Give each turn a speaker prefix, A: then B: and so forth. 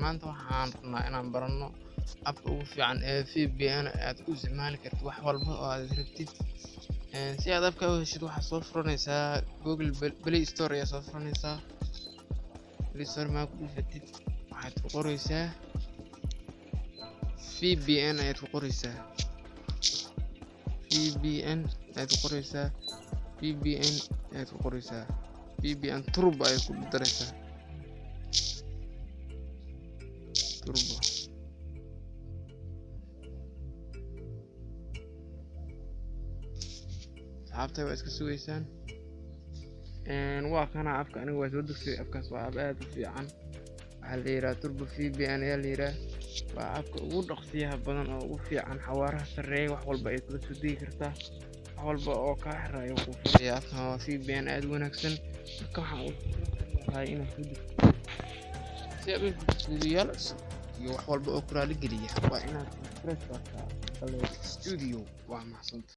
A: Maanta waxaan rabnaa inaan baranno habka ugu fiican ee VPN aad ku isticmaali kartid wax walba oo aad rabtid. Si aad appka u heshid, waxaad soo furanaysaa Google Play Store ayaa soo furanaysaa. Play Store maa ku dhufatid, waxaad ku qoraysaa VPN ayaad ku qoraysaa, VPN ayaad ku qoraysaa, VPN ayaad ku qoraysaa, VPN Turbo ayaad ku daraysaa, Turbo. Asxaabtay, waa iska sugaysaan. Waa kana appka. Aniga waa soo degsaday appkaas. Waa app aad u fiican. Waxaa la yidhaha Turbo VPN ayaa la yidhaha. Waa appka ugu dhaqsiyaha badan oo ugu fiican, xawaaraha sarreeya. Wax walba ayaad kula soo degi kartaa, wax walba oo kaa xiraayo kuu furaya. Appkan waa VPN aad u wanaagsan. Marka waxaan u lahay inaad soo degto si aad u heshid fiidiyoyaal cusub iyo wax walba oo ku raali geliya. Waa inaad subscribe saartaa Studio. Waa mahadsantahay.